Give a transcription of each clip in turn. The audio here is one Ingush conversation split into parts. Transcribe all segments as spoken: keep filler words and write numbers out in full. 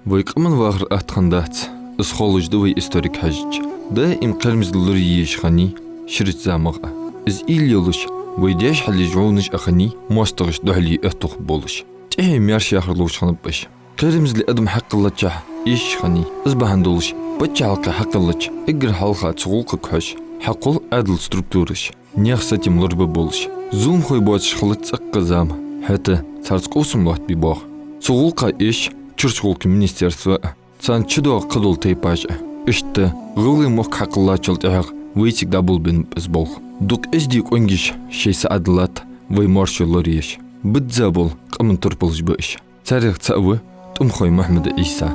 Вай къаман вахар атта хиннадац, из ховлаш да вай историк хьажача. Даим кхерамзло лорае езаш хиннай ширача замах а. Из уйла йолаш, вай даьша хьалъеш вовнаш а хиннай, моастагӀашта духьале оттаргболаш. ТӀехье маьрша яхар лувш хиннаб уж. Кхерамзле адам хьакхеллачахьа эшаш хиннай. Из бахьан долаш паччахьалкхе хьакхеллача эггара хьалха цу гӀулакхага хьожаш хьакхолл Ӏаьдала структураш, наьха сатем лорабе болаш. Зуламхой боацаш хилац цӀаккха зама, хӀаьта царца къовсам лоаттабе боагӀа. Цу гӀулакха эшаш чуртача гӀулакхий министерство а, царна чудоагӀа кхыдола тайпаш а. Иштта гӀалгӀай мохк хьакхеллачул тӀехьагӀа вайцига дӀаболабеннаб из болх. Дукха эздий къонгаш шоай саӀад латт вай моаршо лораеш. Бизза бола къаман турпалаш ба уж. Царех цаӀ ва ТӀумхой Мухьмад-Ӏийса.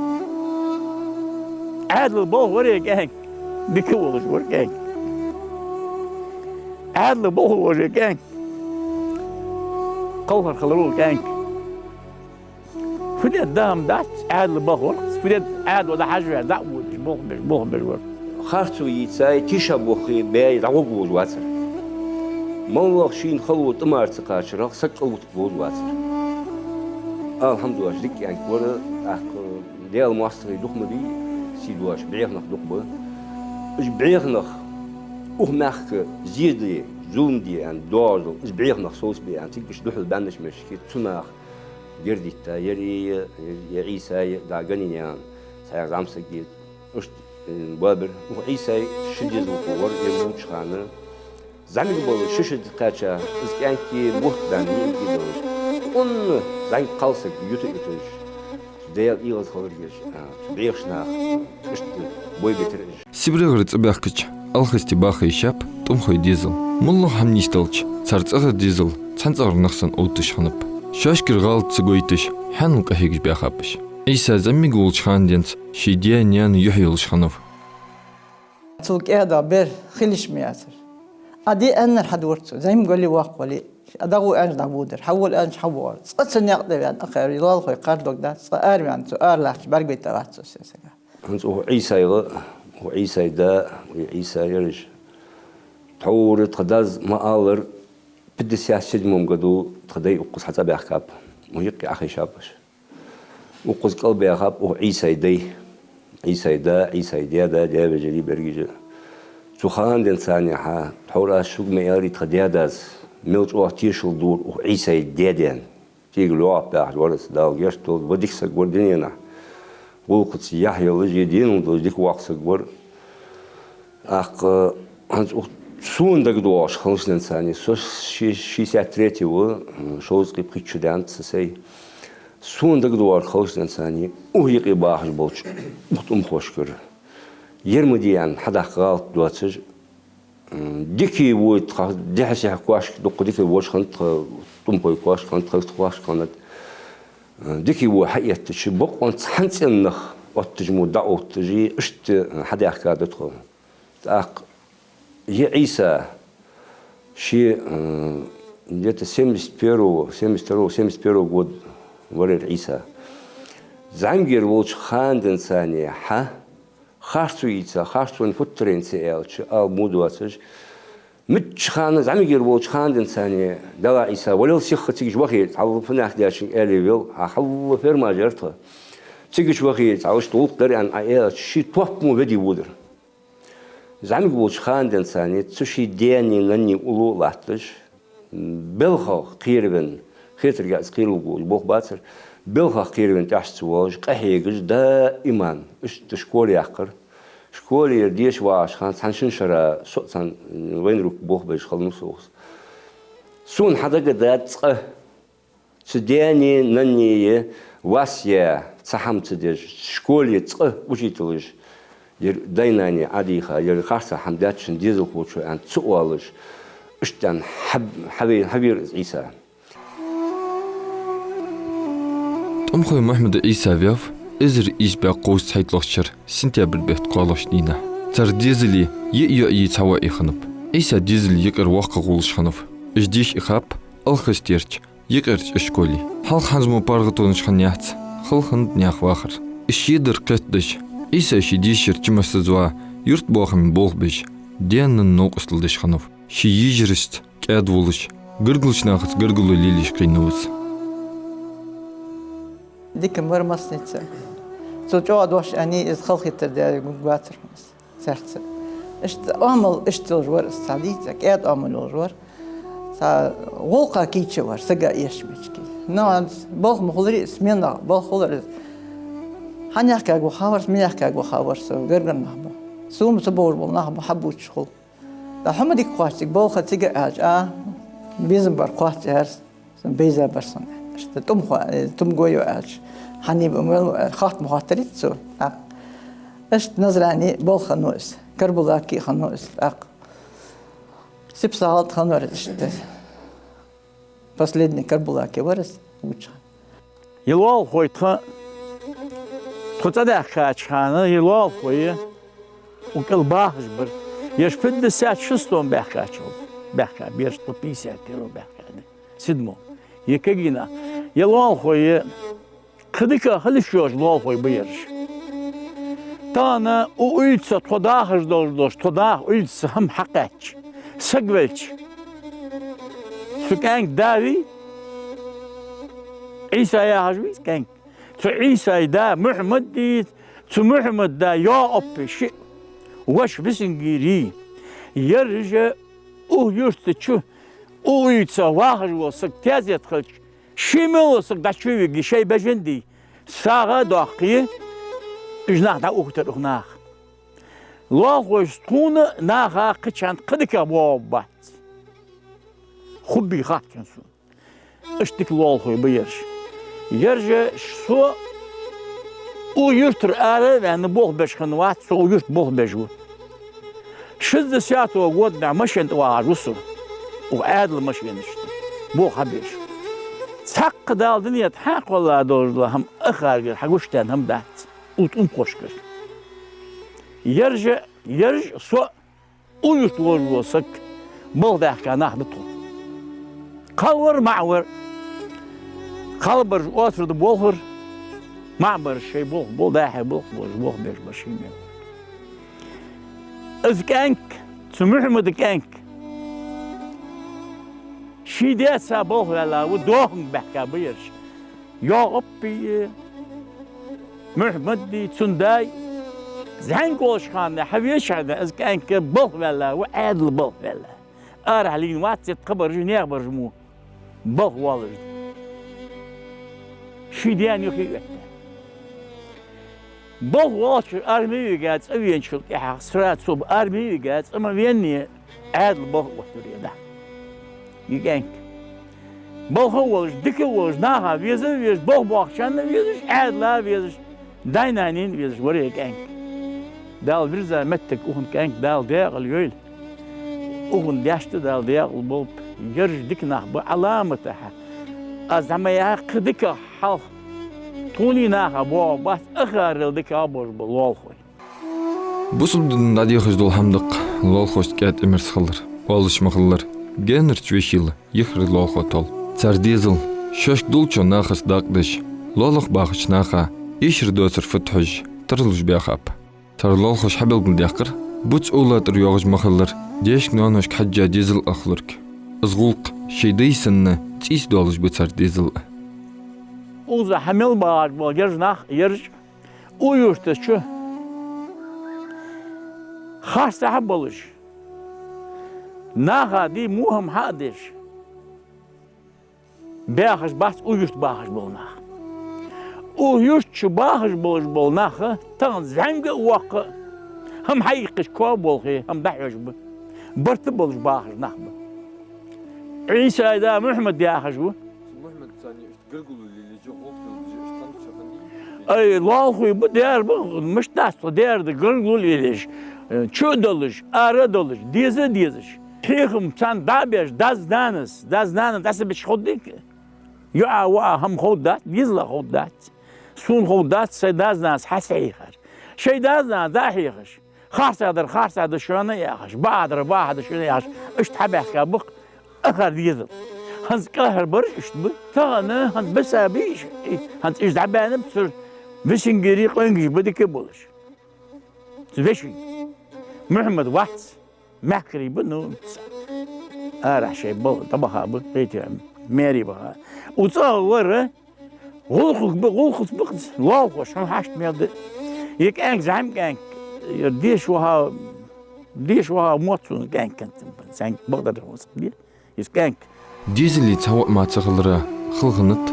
Ӏаьдала болх вар ер кӀаьнк, дика волаш вар кӀаьнк. Ӏаьдала болх вар ер кӀаьнк, кхалхар хилар ва кӀаьнк. Фу де дам дац, Ӏаьдала болх вар. Фу де Ӏаьдало дӀахьажа ваьр, дӀа а водаш, болх беш, болх беш вар. Харцо йийцай, тийша бохе баьй, дӀагӀоргволаш вацар. МаллагӀа шийна хало тӀамара ца кхачарах саг кӀалвутаргволаш вацар. Алхьамдулиллахь, дика кӀаьнк вар, тӀаккха Даьла моастагӀий дукха ма бий, сий доацаш бӀеха нах дукха ба. Уж бӀеха нах укх мехка зе де, зулам де аьнна доагӀаш дола, уж бӀеха нах совцабе аьнна, цига уж духьал баьннача метташка цу наха гердитта, ер е, е Ӏийса е, дӀа ганийна аьнна, цхьаькха зӀамсаг е. Иштта, э, боабир. Укх Ӏийсай ши дезалхо вар, ер волча хана зӀамига болаш ши шу кхаьча, из кӀаьнк бутт баьнна, йиӀиг долаш, къона зӀамига кхалсаг юта а юташ, Даьла эгӀаз хилар еш, а, цу бӀехача наха иштта бой битар уж. СибрегӀара цӀабаьхкача Алхасте баха йиш яьб ТӀумхой дезал. МоллагӀа хӀама нийсделча, цар цӀагӀара дезал цхьан цӀагӀара нах санна овтташ хиннаб. Шоашкара гӀалат ца гойташ, хьанал къахьегаш баьхаб уж. Ӏийса зӀамига волча хана денз ший даь-наьна юхь йолаш хиннав. Цул кӀаьда бер хила йиш ма яцар. Ӏа де аьннар хьадора цо, зӀамига вале, воккха вале. Ӏа дӀагӀо аьннача дӀаводар, хьавола аьннача хьавоагӀар. Цкъа цу наькъа тӀа ваьнна, акхар лоалахой кхардоагӀа дац, цкъа араваьнна цо аралаьхча бӀаргавайта вац цо сесага. ХӀанз укх Ӏийсайла, укх Ӏийсай да, укх Ӏийса ераш. Тхьовра тха дас ма аллара, пятьдесят седьмом году тха дай укхаза хьацӀабаьхкаб. Укх юкъе Ӏохайшаб уж. Укхаза кӀалбаьхаб укх Ӏийсай дай. Ӏийсай да, Ӏийсай даь-да, даь-вежарий берригаш а. Цу хана денз царна хьа, тхьовра аз шуга ма аьларий, тха даь-дас мел чӀоагӀа тешал дора укх Ӏийсай даь-даьна. Цига лоаппехь вар из, Дала гешт долда, ва дика саг вар дуненахь. ГӀулакхаца яхь йолаш, е денал долаш дика воккха саг вар. ТӀаккха хӀанз укх сона дагадоагӀаш хилча денз царна, со ши-, шестьдесят третьего ва, шовзткъеи пхийтта шу даьннад са сай. Сона дагадоагӀар хилча денз царна, укх юкъе бахаш болча укх тӀумхошкара. Ер ма дий аьнна хьадаккха гӀалат доацаш, М, дикий вуй тха, дехьа-сехьа кошка, дукха дика волаш хиннад тха, ТӀумхой кошка хиннад, тха кошка хиннад. М, дикий вуй хьаэттача, бокъонца цхьан цӀен нах отташ мо дӀаотташ, иштта хьадаьхка да тхо. ТӀаккха е Ӏийса, ше, м, где-то семьдесят первого, семьдесят второго, семьдесят первого года вар ер Ӏийса. ЗӀамигера волча хана денз царна хьа, харцо йийца, харцонна футтарайна ца аьлча, ала мо доацаш, мичча хана, зӀамигера волча хана денз царна, Даьла Ӏийса, валел сиха цига вахе, цхьа фуннагӀа даьчунга аьле вел, хьа хьалла фермаш яр тха. Цига вахе, цхьа иштта гӀулакх дар аьнна Ӏа аьлча, ший топ мо веде водар. ЗӀамига волча хана денз царна, цу ший даьнеи наннеи уллув а латташ, белхах кхеравенна, хетаргахьа из кхералургволаш болх бацар, белхах кхеравенна тӀехьашка ца воалаш, къахьегаш даиман, иштта школа яьккхар. Школера деша вагӀаш хана цхьан шин шера со а цхьан, м, военрук болх беш хиннав со укхаза. Сона хьадагадад цкъа цу даьнеи наннеи вас яь, цхьа хӀама ца деш, школе цкъа учителаш, ер даьи наннеи Ӏодийха, ер харцахьа хӀама даьд шун дезалхочо аьнна ца оалаш, иштта аьнна хьаб-, хьаве-, хьавера из Ӏийса. ТӀумхой Мухьмад-Ӏийса ваьв эзар ийс бӀаь кхузткъеи цхьайтталагӀча шера сентябрь бетта кхоалагӀча дийнахьа. Цар дезалеи йиъ йоӀеи цхьа воӀ хиннаб. Ӏийса дезал юкъера воккхагӀа волаш хиннав. Уж деша ихаб Алхастерча юкъерча школе. Хьалха хӀанз мо паргӀатонаш хиннаяц, хала хиннад наьха вахар. Уж шедар кхетадеш, Ӏийса ший дийшар чу массаза ваха, юртбоахама болх беш, даь-наьна новкъостал деш хиннав. Ший йижарашца кӀаьда волаш, гаргарча нахаца гаргало лелаеш кхийнав из. Дика мара массанеца. Цо чӀоагӀа дош аьнна, из халахетар даь гургвацар хьона из царца. Иштта Ӏамал иштта йолаш вар из, цхьа дийца кӀаьда Ӏамал йолаш вар. Цхьа гӀулакха кийча вар, сага эшаш мички. Но балха ма хулар из, сменах балха хулар из. Хьанехкага вахавар со, минехкага вахавар со, гаргара нах ба. Со ма ца бовш бола нах ба, хьабувцаш хул. ТӀаккха хьо ма дика кхоач цига, балха цига аьлча, а, безам бар кхоач, аьлар со, бейза бар сона. Иштта тӀум хо-, э, тӀум гой аьлча, хьанийба мел, э, хатта ма хоаттарий цо. ТӀаккха иштта Назране балха хиннав из, Карбулаке хиннав из, тӀаккха Сипсагӏалда хиннавар из иштта. Последний Карбулаке вар из вувцаш. Е лоалахой тха, тхо цӀадаьхкача хана, е лоалахой укх кӀал бахаш бар. Ераш пятьдесят шестом баьхкача, баьхка, бераш тхо пятьдесят первом баьхка. Седьмом. Е кагийнах. Е лоалахой, е кхы дика хила йиш йоацаш лоалахой ба ераш. Тахан укх уйла тӀа тхо дахаш долаш, тхо даха уйла тӀа хӀама хьакхаьчача, саг велча, цу кӀаьнка да вий, Ӏийса яхаш вий из кӀаьнк. Цу Ӏийсай да Мухьаммад дий, цу Мухьаммада да Якъуба шиъ воша Висингирий. Ераш укх юрта чу, укх уйла тӀа вахаш вола саг тезет хилча, ший мел вола саг дӀачувига шоай бежан дий, сагӀа а доаккхий, уж нах дӀаухийтар укх наха. Лоалахошца тхона наха кхычарна кхы дикагӀа боагӀаргбац. Хубби хац хьона сона. Иштта дика лоалахой ба ераш. Ераш со укх юртара ара а ваьнна болх беш хиннавац, со укх юрта болх беш ва. Шестидесятого годах машен тӀа вагӀаш ва со. Укх Ӏаьдала машенашта болх хьабеш. Цхьаккха Дала дунен тӀа хьакхолла долаш дола хӀама ахаргара хьагуш тайна хӀама дац. Укх тӀумхошкара. Ераш, ераш со укх юрта волаш вола саг, балха даьхка нах да тхо. Кхалвар, маӀа вар. Кхалбараш оцар да болхар, маӀабараш шоай болх бо, дӀа-хьа болх болаш, болх беш бар ший мел. Из кӀаьнк, цу Мухьаммада кӀаьнк, ший даьца балха ваьнна ва, доаханга баьхка ба ераш. Якъуби, Мухьаммади, цун даи, зӀамига волча хана хьавеча хана, из кӀаьнк балха ваьнна ва, Ӏаьдала балха ваьнна. Арахьа лийнна вац, цу тӀа бараш, наьха бараш мо балха воаллаш да. Ший даьна юхе а оттадаь. Балха воаллача арме вига цӀавеначул тӀехьагӀа, сразу цо арме вига цӀа ма венна, Ӏаьдала балха оттавир из дӀа. Из кӀаьнк. Балха а волаш, дика а волаш, наха веза а везаш, балха боагӀачарна а везаш, Ӏаьдала а везаш, даьй-наьнийна а везаш вар из кӀаьнк. Дала вирза моттиг укхун кӀаьнк Дала даькъала йойла. Укхун даьшта Дала даькъала болба. Ераш дика нах ба Ӏаламатахьа. Аз зӀамига яхар кхы дика хьалха тхона наха боагӀаргбац, ахарел дика болаш ба лоалахой. Бусалба дина дӀадехаш дола хӀама да-кх лоалахошта кӀаьда-мерза хилар, оалаш ма хиллара, гаьнарча вешийла йиххьара лоалахо тол. Цар дезал, шоашка долча нахаца дакъа деш, лоалахо бахача наха эшар доацар фуд хьожаш, тарлуш баьхаб. Цар лоалахоша хьабелгалдаьккхар, буц овла тӀара йоагӀаш ма хиллара, даьшка, ноаношка хьежжа дезал а хиларга. Из гӀулакх шоай даьй санна цӀийца долаш ба цар дезал а. Укхаза хьа мел багӀаш бола ераш нах, ераш укх юрта чу харцахьа болаш, наха дий мухӀам хьа а деш, баьхаш бац укх юрта бахаш бола нах. Укх юрта чу бахаш болаш бола нах тахан зӀамига а, воккха а, хӀама хьаийккхача коа болхе, хӀама дӀахьош ба. Барт а болаш бахаш нах ба. Ӏийсай да Мухьаммад яхаш ва. Мухьаммад царна иштта гаргало лелаеш, гӀулакх деш, иштта хӀама чакханди? Ай, лоалахой ба, дера ба, мишта дац тхо дера да, гаргало лелаеш, чу а долаш, ара а долаш, деза а дезаш. Хьехам царна дӀа а беш, дас-нанас, дас-нанас дӀа ца бича ховргдий-кх. ЙоӀа-воӀа хӀама ховргдац, дезала ховргдац. Сона ховргдац, сай дас-нанас хьа ца хьийхар. Шоай дас-нанас дӀа а хьехаш, харцахьа дар харцахьа да шоана яхаш, бакъахьа дар бакъахьа да шоана яхаш, иштта хьабаьхка ба-кх ахар дезал. ХӀанз кӀалхарбараш иштта ба. Тахан хӀанз бесабий уж, хӀанз уж дӀабаьннаб цар, Висингирий къонгаш ба дика болаш. Веший Мухьаммад вац, мехкарий ба, ну, арахьа шоай бал дӀабаха ба, кхетий, маьре баха. Укх цӀагӀа вар гӀулакхага ба, гӀулакхаца ба-кх из, лоалахош, хьона хьашт мел да. Ер кӀаьнк, зӀамига кӀаьнк, ер деша ваха, деша ваха мотт сона кӀаьнк, кӀаьнк, кӀаьнк, бакъдар хьона саг де. Из кӀаьнк. Дезала цхьа воӀ мара ца хилара, хала хиннад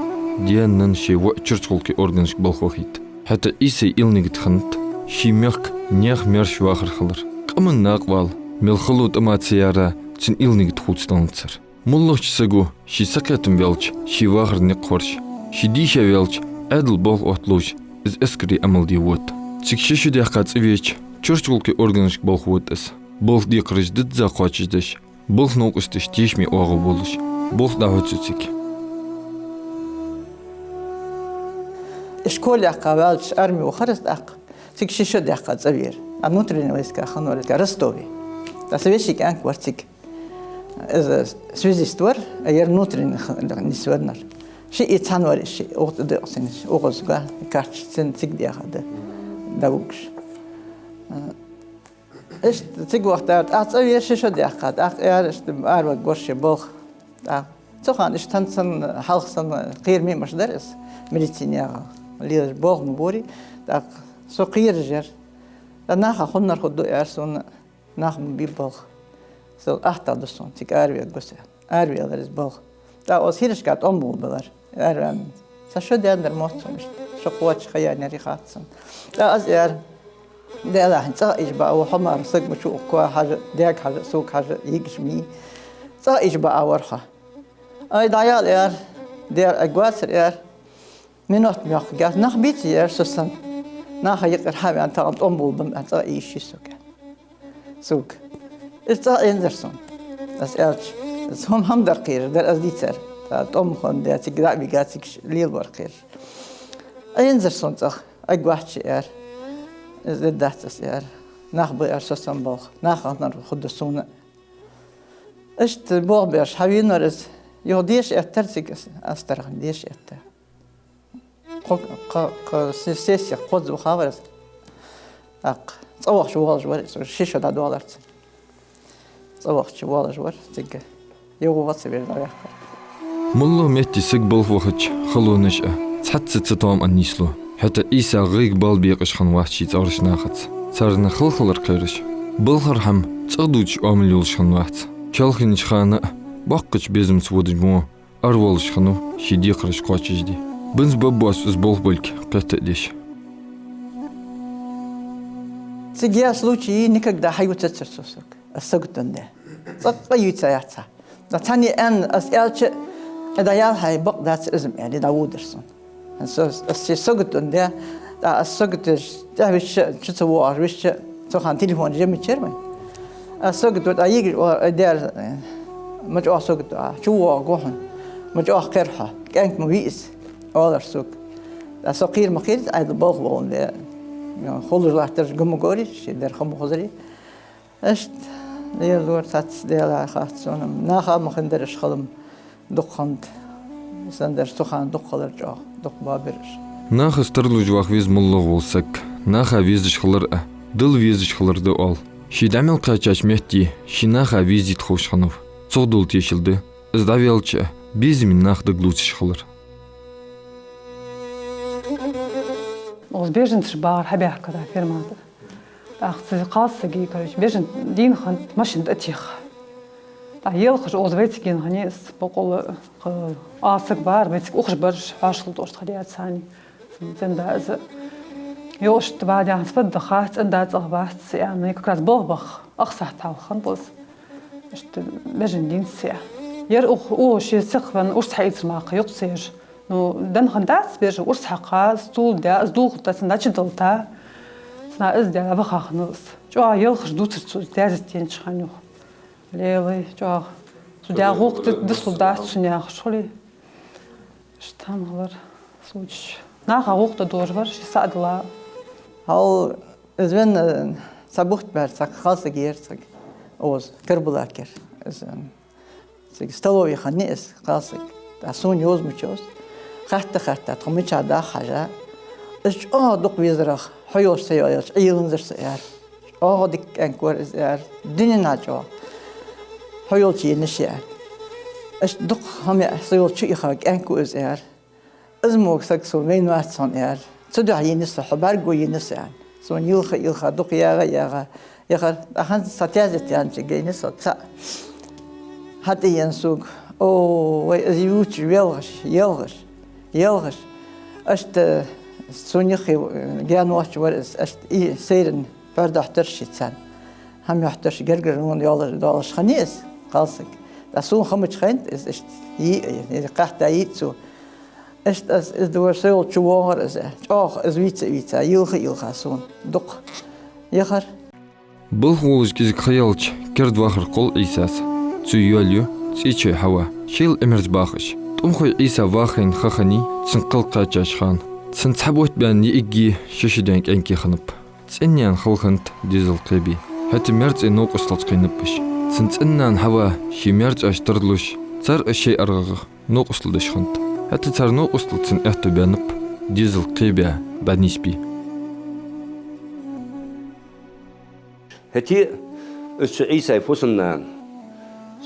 даь-нанна шоай воӀ чурча гӀулакхий органашка болх вахийта. ХӀаьта Ӏийсай ил нигат хиннад ший мехка наьха маьрша вахар хилар. Къаман накъавала, мел хало тӀа мара ца яра, цун ил нигат хувцадаланзар. МоллагӀча саго ший сакхетам велча, ший вахара никъ хоржаш, ший дийша велча, Ӏаьдала болх отталуш, из эскаре Ӏамал де вода. Цига ши шу даьккха цӀавеча, чурча гӀулакхий органашка болх вода из. Болх декхараш дизза кхоачашдеш, болх новкъосташа тешаме оагӀув болаш, болх дӀахьу цо цига. Школа яьккха ваьлча, арме вахар из тӀаккха. Цига ши шу даьккха цӀавера. А внутренние войска хиннавар Ростове. ТӀаккха са веший кӀаьнк вар цига. Из связист вар, а ер внутренний х-, нисвеннар. Шиъ цхьана вар, шиъ укх тӀа декъа синаш, укхаза карташ цун цига дехад, дӀавугаш. Иштта цига вахийтар, тӀаккха цӀавера ши шу даьккха, тӀаккха аьлар, иштта араваргвар ше болх. ТӀаккха цу хана иштта хӀанз санна, хьалха санна кхераме а мишта дар из, медицинага лелаш болх ма бора, тӀаккха со кхераш яр. ТӀаккха наха хӀаннар хургда, аьлар сона, нах ма бий болх. Со аттагӀа ду сона, цига аравергва со. Аравелар из болх. ТӀаккха аз хӀирашка тӀом бувлабелар. Араваьнна. Цхьа шу даьннадар мотт сона иштта. Шу кхоачаш ха яьннаяр хац сона. ТӀаккха аз аьлар: «Даьлахьа, цӀагӀа ийша баа, хьо мара саг ма ва, укх коа хьажа, даьга хьажа, сога хьажа, йигаш ма йий. ЦӀагӀа ийша баа вар хьо». «Ай, дӀаяла», аьлар, «Даьра, Ӏергвацар», аьлар. Минот мехка гӀерт, нах бийцар, аьлар, со санна. Наха юкъера хьаваьнна, тахан тӀом бувлабенна, цӀагӀа ийша йий сога. Сога. Из цӀагӀа Ӏийнзар сона. Аз аьлча, из хӀама, хӀама дар кхерар, дар аз дийцар. ТӀаккха тӀом хинна даь, цига дӀа а вига, цига ш-, лелавар кхерар. Ӏийнзар сона цӀагӀа, Ӏергвац ше, аьлар. Из дергдац аз, аьлар. Нах ба, аьлар, со санна болх. Наха хӀаннар хургда сона. Иштта болх беш хьавенавар из. Юха деша эттар цига, Астарахье деша эттар. Кхо-, кхо-, кхо се-, сессех кхозза вахавар из. ТӀаккха цӀавахача воалаш вар из, ши шу дӀадоаларца. ЦӀавахача воалаш вар цига. Юха ца веш дӀаваьккхар. МоллагӀа метте саг болх вахача, халонаш а цхьацца цатоам а нийслу. ХӀаьта Ӏийса гӀайгӀа бала бекъаш хиннавац ший цӀагӀарча нахаца. Царна хала хилар кхераш, балхара хӀама цӀагӀа дувцаш оамал йолаш хиннавац. Чоалхача хана а боккхача безамца водаш мо араволаш хиннав ший декхараш кхоачашде. Бенз Баббос из болх болга кхетадеш. Цига яь случай никогда хьаювцацар цо сога, аз саготденна. ЦӀаккха а ювца яц. Цхьанне аьнна, аз аьлча, дӀаяла хьай, бакъ дацар из-м аьле, дӀаводар сона. Со, аз се саготденна, тӀаккха аз саготдеш, тӀехьа висча, чу ца воагӀаш висча, цу хана телефонаш я ма яцар вай. Аз саготденна, тӀаккха йигаш оалар: «Ай, Даьра, ма чӀоагӀа саготдо Ӏа, чувоагӀаргва хьона, ма чӀоагӀа кхер хьо, кӀаьнк ма вий из», оалар сога. ТӀаккха со кхера ма кхерий, Ӏаьдала болх боландаь, хулаш латтараш гу ма гурий, ший дар ха ма хозарий. Иштта леладора цхьацца, Даьлахьа, хац сона-м. Наха ма хиннадар уж хала-м дукха хиннад. Сандар цу хана дукха хилар чӀоагӀа, дукха боабир уж. Нахаца тарлуш ваха веза моллагӀа вола саг. Наха везаш хилар а, Далла везаш хилар да оал. Ше дӀа мел кхаьчача метте ше наха везийта ховш хиннав. Цох дола тешал да из дӀаваьлча а безаме нах дагалувцаш хилар. Укхаза беженцаш багӀар хьабаьхкар ферма тӀа. ТӀаккха цу кхалсага, короче, бежан дийна хиннад машина тӀатеха. ТӀаккха елхаш укхаза вайцига енна хиннай из, бокъонца, кхы, кхо саг бар, вайцига ухаш бараш, хьоашалгӀа тӀа хьадаьд царна. ЦӀен да из. Йо, иштта бадаьханца паддахац, цӀен да цӀагӀа вац, аьнна, как раз болх баха ах сахьат хьалха хиннад из. Иштта бежан дийнахьа. Ер ух-, укхо ше сихвенна урс хьаийцар мара кхы юкъе ца еш. Ну, денна хиннадац бежан, урс хьакха, стул даь, из дулхуттацан дача далта. Цна из даь ваха хиннав из. ЧӀоагӀа елхаш дувцар цо из, тезет енча хана юха. Лелай, чӀоагӀа. Цу даь гӀулакх ди-, дицлургдац цунна яхаш хулий. Иштта хӀама хилар случай. Наха гӀулакх дан дожа вар, ший саг дилла. Хьал из венна, э, цхьа бутт баьлча, цхьа кхалсаг яр цхьа укхаза, Карабулаке яр. Из, э, цига столове хиннай из кхалсаг. ТӀаккха сона йоза мича йоз. Хатта-хатта, тхо мичахьа да хьажа. Из чӀоагӀа дукха везарах, хьо йолаш, со йолаш, Ӏеланзар со, аьлар. ЧӀоагӀа дика кӀаьнк вар из, аьлар, дунен чу чӀоагӀа. Хьо йолча енаш я, аьлар. Иштта дукха хӀама яа, со йолча чу ийха кӀаьнк ва из, аьлар. Из мо саг сона вайна вац хьона, аьлар. Цудухьа енай со, хьо бӀаргаго енай со, аьлар. Сона йилха, йилха, дукха ягӀа, ягӀа яхар. ТӀаккха хӀанз цхьа тезет яьннача гайнай со цаӀ. ХьатӀаена сога: «О, вай, из ювцаш велхаш, елхаш, елхаш». Иштта цун юххе гаьна воацаш вар из, иштта и сайран пхьор дохьийтар шийца. ХӀама йохьийтар ший, гергара вон йолаш, долаш хиннай из, кхалсаг. ТӀаккха сона хӀамаш хиннад из, иштта йиъ, кхаьча йиъ цо. Иштта аз из дувцар, со йолча чу воагӀар из. ЧӀоагӀа из вийца а вийца, йилха а йилха сона дукха яхар. Балха волаш кӀезига ха яьлча, керда вахар кхолл Ӏийсас. Цо йоалаю цӀийчой Хьава. Шоайла Ӏимерза бах уж. ТӀумхой Ӏийса ваха хайна ха хиннай цун кхел кхаьчача хана. Цун цхьа бутт баьнна йиӀиги ши шу даьнна кӀаьнки хиннаб. ЦӀен-нана хала хиннад дезал кхебе. ХӀаьта маьр-цӀен новкъосталца кхийнаб уж. Цун цӀен-нана Хьава ший маьр-цӀаш тарлуш, цар а шоай аргӀагӀа новкъостал деш хиннад. ХӀаьта цар новкъостал цун аьттув баьннаб дезал кхебе дӀанийсбе. ХӀаьта а, из цу Ӏийсай фусам-нана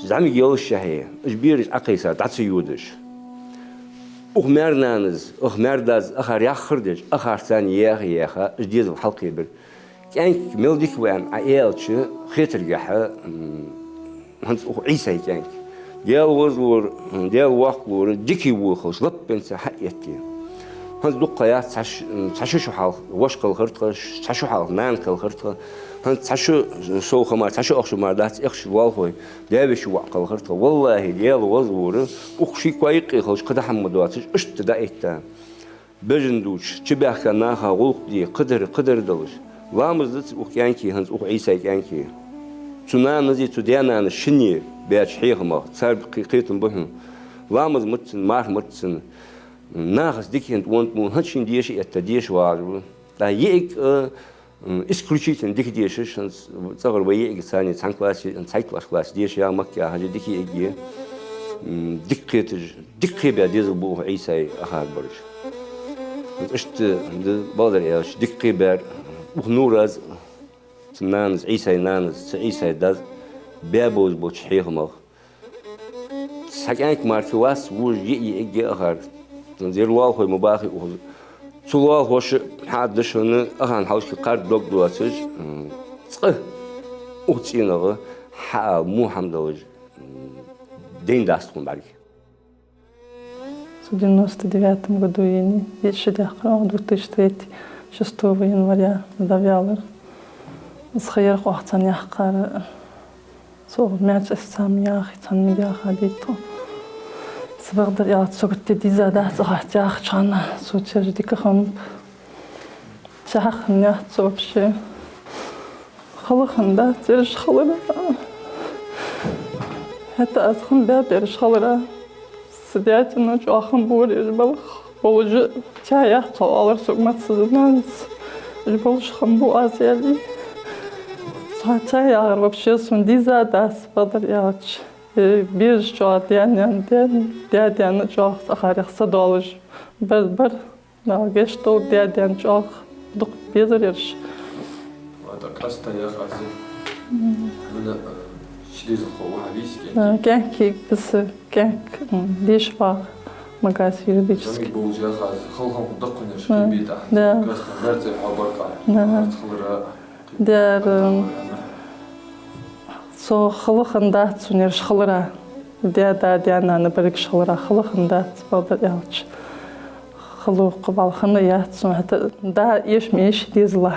зӀамига йолашшехьа, уж бераш Ӏокхайса дӀа ца йодаш, укх маьр-нанас, укх маьр-дас акхар яхар деш, акхарца царна яха-яха, уж дезал хьалкхебир. КӀаьнк мел дика ва аьнна Ӏа аьлча, хетаргахьа, м, хӀанз укх Ӏийсай кӀаьнк. Даьла вазлора, Даьла воккхалора, дика вохалуш, лаппенца хьаэтте. ХӀанз дукха яц, цхьа ш-, цхьа шу шу хьалха воша кхелхар тха, цхьа шу хьалха нана кхелхар тха. ХӀанз цхьа шу сов ха мара, цхьа шу ах шу мара дац, эх шу воалхой, даь-веший воӀ кхелхар тха. ВаллахӀи, Даьла вазлора, укх ший коа юкъе хилча, кхы дӀа хӀама доацаш, иштта дӀаэтта. Бежан дувцаш, чубаьхка наха гӀулакх де, кхыдар, кхыдар далаш. Ламаз дац укх кӀаьнке, хӀанз укх Ӏийсай кӀаьнке. Цу нанаси, цу даь-нанас шинне баьча хьехамах, цар кхе-, кхетам ба хьона. Ламаз мац цун, марха мац цун. Нахаца дика хиннад, онда мо, хӀанз шийна деша этта, деша вагӀаш ва. ТӀаккха йиӀиг а, м, исключительно дика дешаш, хӀанз цӀагӀара вай йиӀиг царни цхьан классе, цхьайттлагӀча классе деша яр Макка Хьажа, дика йиӀиг я. М, дика кхеташ, дика кхебаь дезал ба укх Ӏийсай акхар бараш. ХӀанз иштта да, бакъдар аьлча, дика кхебаьр укх Нурас, цун нанас, Ӏийсай нанас, цу Ӏийсай дас баь болаш болча хьехамах. Цхьа кӀаьнк мара кхы вац, вож йиъ-йиӀиг я акхар. Ер лоалахой ма бахий укхаза. Цу лоалахошта хьааддаш хьона, акхарна хьалхашка кхарда дог доацаш, м, цкъа укх цӀенагӀа хьаала во хӀама далаш, м, дайнадац тхона бӀарга. Со в девяносто девятом году енай, дешаш даьккхар оаха, две тысячи третий, шестого января дӀаваьлар. Из ха яр-кх оаха цхьана яьккхар. Со маьр-цӀаца ма яхий, цхьанне ма даьха дийттар. Са бакъдар аьлча, сога тӀа деза дац акхарца яхача хана, со цераш дика хиннаб. Цхьа хӀама яц со вообще. Хала хиннадац ераш хилара. ХӀаьта аз хиннабаьб ераш хилара. Са даь-наьна чӀоагӀа хиннабора ераш, балха болаш а цхьа яц, цо оалар сога массаза нанас. Уж болаш хиннабу аз, аьле. Цхьа, цхьа яхар вообще сона деза дац, бакъдар аьлча. Э, безаш чӀоагӀа даь-наьна, даь-, даь-наьна чӀоагӀа акхарех са доалаш бар, бар. Дала гешт долда, даь-наьна чӀоагӀа дукха безар ераш. Вата къаста яхазе. Мгм. Мина, э, ши дезалхо ва хьа вийске? Э, кӀаьнкага даса, кӀаьнк, м, деша вагӀа Магас юридически. Зами болжа хаз, халхам даккхунеш, мгм, кибита. Да. Къаста мерце хабар кар. Да. Арц халара. Дера, со хала хиннадац сона ераш хилара. Даь-да, даь-нана берригаш хилара хала хиннадац, бакъдар аьлча. Хало кхы вала хинна яц сона, хӀаьта да эша ма эший дезала.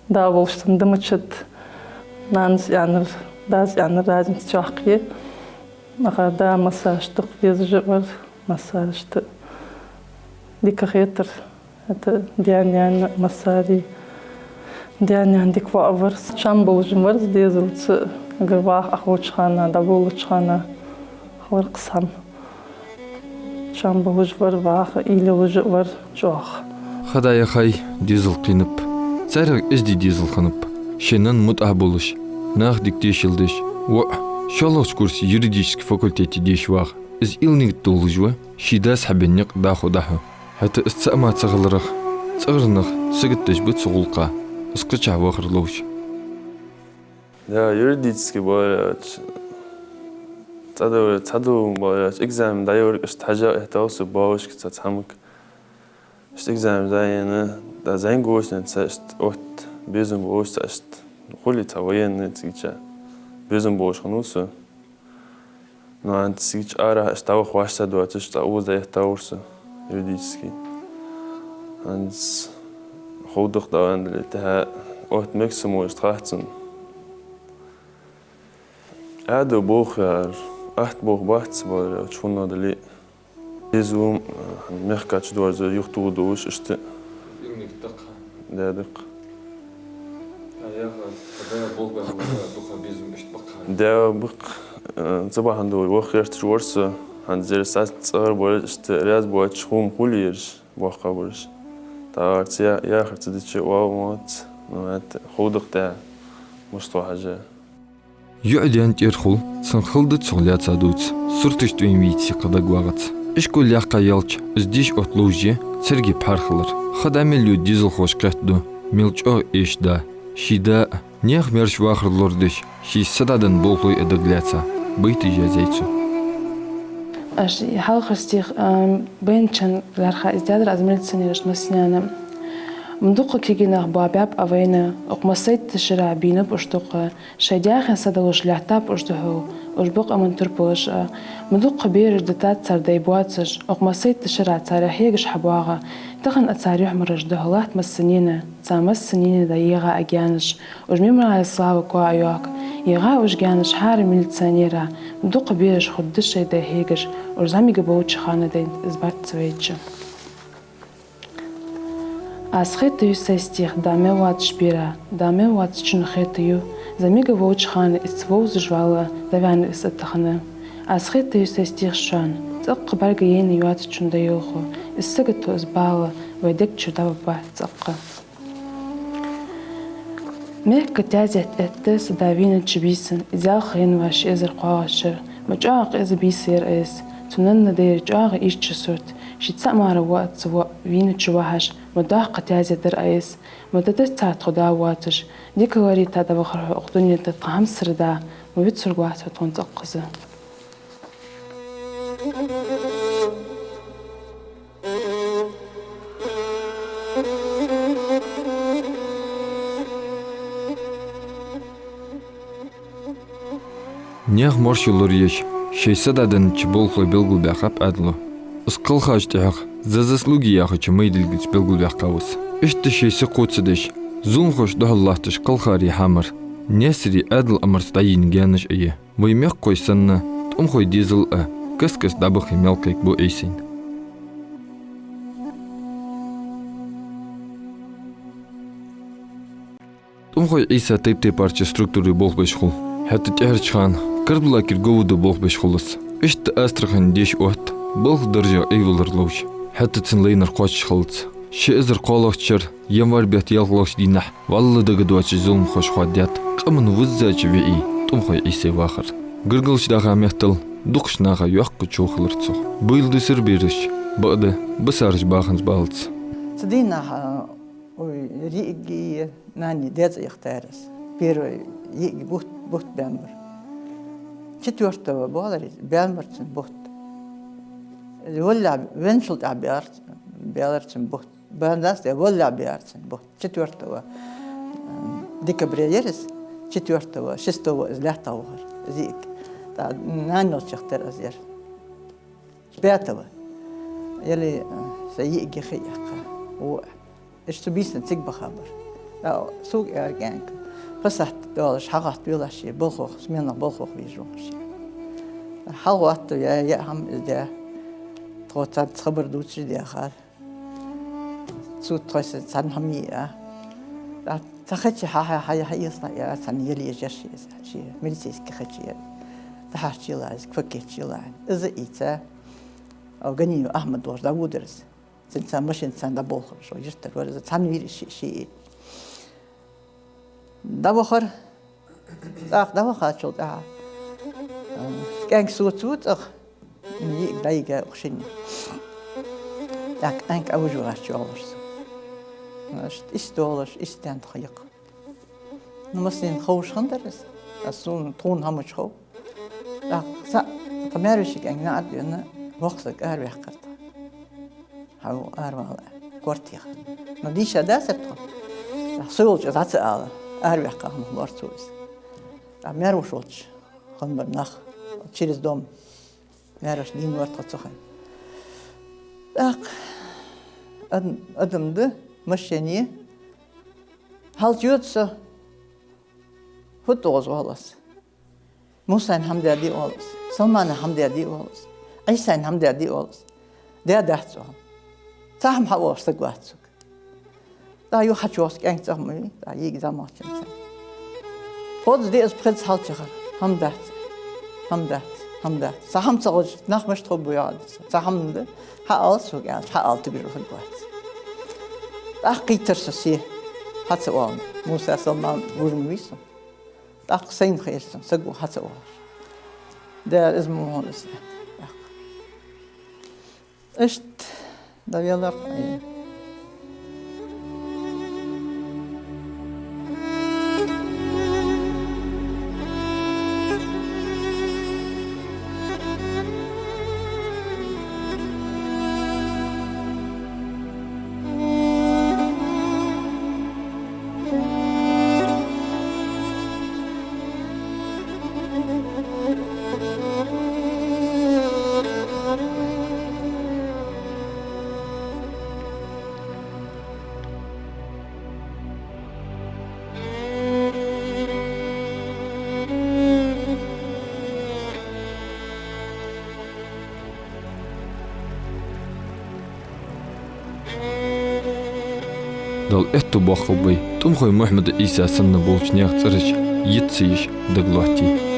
Да волаш санна да мачад, нанас аьннар, дас аьннар разница чӀоагӀа я. Акхар да массарашта дукха везаш а вар, массарашта дика хетар. ХӀаьта даь-наьна массаре, даь-наьна дика воӀ вар, чам болаш вар из дезалца, эггара ваха Ӏоховча хана, дӀаболалуча хана хилар-кх из хӀама. Чам болаш вар, ваха уйла йолаш а вар чӀоагӀа. Хада яхай, дезал кхийнаб. Царех эздий дезал хиннаб. Ший наьна мутӀахьа болаш, наха дика дешал деш, воӀ шоллагӀча курсе юридически факультете деша вагӀа. Из ил нигат долаш ва, ший дас хьабена никъ дӀахо дӀахьу. ХӀаьта из цаӀ мара ца хиларах, цӀагӀара нах саготдеш ба цу гӀулакха, из кхычахьа вахар ловш. Да, юридически балараш, цхьа ду, цхьа ду балараш, экзамен дӀайоагӀарга иштта хьажа эттав со бабушка цхьа цхьамага. Иштта экзамен дӀаяьнна, да, заинговочный цхьа иштта отта безам болаш цхьа иштта. Хулий цхьа военный цигача. Безам болаш хиннав со. Ну, хӀанз цигача арахьа иштта дӀаваха вӀаштӀехьа доацаш, цхьа укхаза дӀаэттавар со юридически. ХӀанз ховргда-кх, дӀавенна дале, тӀехьа отта мег со мо иштта хацун. Ӏаьдал болх яр, атта болх бац балараш, хӀанз дале. Безам, э, мехка чу доаржа юхатоха долаш иштта. Юрниг такха. Да, дакха. А яха, хӀаьта болх баха дукха безам иштта баккха. Да, баккха, э, цу бахьан долаш ваха гӀерташ вар со, хӀанз зер сац цӀагӀара болаш иштта раьза боацаш хӀама хулий ераш, боккхагӀбараш. ТӀаккха цу я-, яхар ца дича вал моц, ну, хӀаьта ховргда-кх тӀехьа, мишта ва хьажа. ЙоӀ даьна тӀера хул, цун хала да цох лаьца дувца, сурташ тӀа вайна вийца кхы дагавагӀац. Ишкол яьккха яьлча, из деша отта ловш я царга пхьар хилар. Ха дӀа мел йода дезалхоша кхетаду, мел чӀоагӀа эшаш да. Ший да а, наьха маьрша вахар лорадеш, ший са дӀаденна болхлой а дагалаьца, байташ язъяьй цо. Аш хьалхара стих, а, байнача лаьрхӀа из даьдар аз милиционерашта массанена. Ма дукха кегий нах боабаьб Ӏа вайна, укх массайтта шера бийнаб уж дукха. Шоай даьхен са долаш лаьттаб уж духьал, уж ба къаман турпалаш а. Ма дукха бераш дитад цар дай боацаш, укх массайтта шера царех хьегаш хьабоагӀа. Тахан а цар юхьмараш духьал латт массанена, цар массанена дӀаегӀа Ӏа гаьнаш. Уж мемориала славы коа а йоахк. ЕгӀа уж гаьнаш хӀара милиционера, ма дукха бераш хургда шоай дай хьегаш, уж зӀамига болча хана дайнад из барт ца вайча. Аз хетаю сай стих да мел воацача бера, да мел воацачунна хетаю, зӀамига волча хана из ца вовзаш валла, дӀаваьнна из а тахан. Аз хетаю сай стих шоана, цӀаккха бӀаргаяйна йоацачун даьлхо, из сагото из бала, вай дег чу дӀабабахь цӀаккха. Мехка таьзет этта са да вийнача бийсан, из ялх январь ши эзар кхоалагӀча шера. Ма чӀоагӀа къиза бийса яр из. Цу нанна дайра чӀоагӀа ийрча сурт. Ший цаӀ мара воаца воӀ вийнача вахьаш, ма доккха таьзет дар из. Ма дадас цар тхо да воацаш. Дика лорийта дӀавахар хьо укх дунен тӀа тха хьамсара да, ма вицваргвац хьо тхона цӀаккха из. Наьха моаршо лораеш, шоай са дӀаденнача болхлой белгалбаьккхаб Ӏаьдало. Из кхелхача тӀехьагӀа «За заслуги» яхача майдилгаца белгалваьккхав из. Иштта шоай са кхоачадеш, зуламхошта духьал латташ кхелхарий хьамар, Наьсаре Ӏаьдала амарца дӀайийна гаьнаш а я. Вай мехкахой санна, тӀумхой дезал а каст-каста дӀабахе мел кхайкабу Ӏийсайна. ТӀумхой Ӏийса тайп-тайпарча структурай болх беш хул. ХӀаьта тӀехьарча хана Карабулакера ГУВД болх беш хул из. Иштта Астрахане деша отта, балха даржа Ӏовиллар ловш. ХӀаьта цун лайнар кхоачаш хилац. Ши эзар кхоалагӀча шера январь бетта ялхлагӀча дийнахьа вӀалла дага доацаш зуламхоша хоаддаьд къаман виззача виӀий ТӀумхой Ӏийсай вахар. Гаргалча даха меттел дукхача наха йоккха чо хилар цох. Бийла дисар бераш, бакъда бисараш баханза балац. Цу дийнахьа, ой, йиӀиги нани деза яхтарас. Первый йиӀиги бутт, бутт баьннабар. Четвёртого боалар, баьннабар цун бутт. Валлахь, венначул тӀехьа баьлар, баьлар цун бутт. Баьннас де валлахь баьлар цун бутт. Четвёртого, м, декабря яр из, четвёртого, шестого из лаьтта вахар, из йиӀиг. ТӀа нана йолча яхтар аз яр. Пятого. Яле, э, са йиӀиги хи яьккха. Во. Иштта бийсан цига бахабар. ТӀа сога аьлар кӀаьнка: «Пасахьат долаш, хьагӀатта велахь ший, болхлох, сменах болхлох везаш ва ший». ХьалгӀатта я, я хӀама из де. Тхо царца хабар дувцаш дехар. Цу тхоьца цхьана хӀама йиа. ТӀа ца хача хьа, хьа, хьа, хьа, эсна я, цхьана еле ежар ший, ший милицейски хача я. ДӀахьарчийла из, квакетчийла. Из а ийца, а, Ганиев Ахьмад волаш дӀаводар из. Цунца машина цхьана дӀаболхар, шо йиртар вар из, цхьана вийра ши, ши. ДӀавахар, цӀагӀа дӀавахачул тӀехьа, а, кӀаьнк соцаву цӀагӀа, йиӀиг дӀайига укх шинне. ТӀаккха кӀаьнк Ӏовижа вагӀаш чу оалаш со. Значит, иштта долаш, иштта тӀа тха йикх. Ну, массанена ховш хиннадар из. Аз сона, тхона хӀама мича хов. ТӀаккха цхьа, тха маьр-вешийча кӀаьнка наӀарга вена, воккха саг араваьккхар тха. Хьо аравала, корта яха. Ну, дийша дацар тхо. ТӀаккха со йолча из хьа ца ала, араваьккха хиннав лоархӀаш из. ТӀаккха маьр-воша волча хиннабар нах, через дом. Маьр-воша дийна вар тхо цу хана. ТӀаккха адам, адам да, машен я. Хьалча йода со, фу тӀа гӀоз оал аз. Мусайна хӀама даьдий оал аз. Салмана хӀама даьдий оал аз. Ӏийсайна хӀама даьдий оал аз. Даь дац оал. Цхьа хӀама хьаоалаш саг вац сога. ТӀаккха юха хьачувоагӀа кӀаьнк цӀагӀа ма вий, тӀаккха йига зӀамагӀчун цхьа. Кхозза, диъазза, пхезза хьалчахар. ХӀама дац. ХӀама дац. ХӀама дац. Цхьа хӀама ца хилча, нах мишта хургба йоах аз. Цхьа хӀама да. Хьаала сога аьлча, хьаала тӀабижа хургвац. ТӀаккха кхийттар со се. Хьа ца оал. Муса, Салман, вужма вий со. ТӀаккха сайна хайра сона, саго хьа ца оалаш. Дера, из мо хьона из. ТӀаккха. Иштта, дӀавелар Ӏайна. Далла аьттув боаккхалба вай, ТӀумхой Мухьмад-Ӏийса санна болча наьха цӀераш йиц ца еш дагалоаттае.